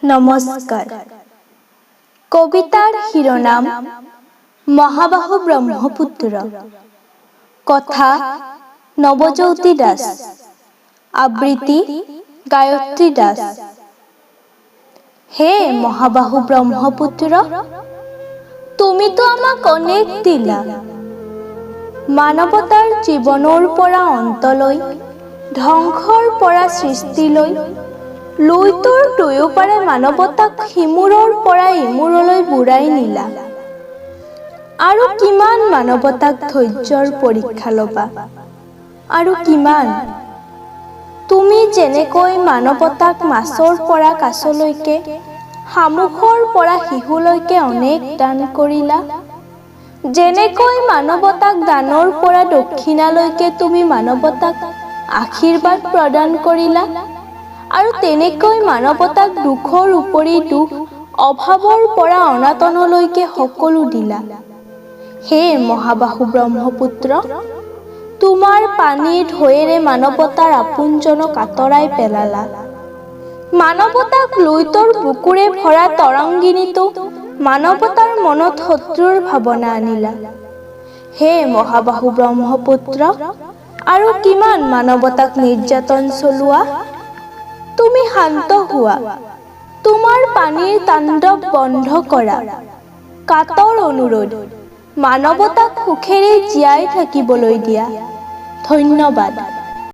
নমস্কাৰ। কবিতাৰ শিৰোনাম মহাবাহু ব্ৰহ্মপুত্ৰ। কথা নৱজ্যোতি দাস, আবৃত্তি গায়ত্ৰী দাস। হে মহাবাহু ব্ৰহ্মপুত্ৰ, তুমিতো আমাক অনেক দিলা। মানৱতাৰ জীৱনৰ পৰা অন্তলৈ, ধ্বংসৰ পৰা সৃষ্টিলৈ, লুইতৰ দুয়োপাৰে মানৱতাক সিমূৰৰ পৰা ইমূৰলৈ বুৰাই নিলা। আৰু কিমান মানৱতাক ধৈৰ্যৰ পৰীক্ষা ল'বা? আৰু কিমান? তুমি যেনেকৈ মানৱতাক মাছৰ পৰা কাছলৈকে, শামুকৰ পৰা শিহুলৈকে অনেক দান কৰিলা, যেনেকৈ মানৱতাক দানৰ পৰা দক্ষিণালৈকে তুমি মানৱতাক আশীৰ্বাদ প্ৰদান কৰিলা আৰু তেনেকৈ মানৱতাক দুখৰ উপৰি দুখ, অভাৱৰ পৰা অনাটনলৈকে সকলো দিলা। হে মহাবাহু ব্ৰহ্মপুত্ৰ, তোমাৰ পানীৰ ঢৌৱেৰে মানৱতাৰ আপোনজনক আঁতৰাই পেলালা। মানৱতাক লুইতৰ বুকুৰে ভৰা তৰংগিনীতো মানৱতাৰ মনত শত্ৰুৰ ভাৱনা আনিলা। হে মহাবাহু ব্ৰহ্মপুত্ৰ, আৰু কিমান মানৱতাক নিৰ্যাতন চলোৱা? তুমি শান্ত হোৱা, তোমাৰ পানীৰ তাণ্ডৱ বন্ধ কৰা। কাতৰ অনুৰোধ, মানৱতাক সুখেৰে জীয়াই থাকিবলৈ দিয়া। ধন্যবাদ।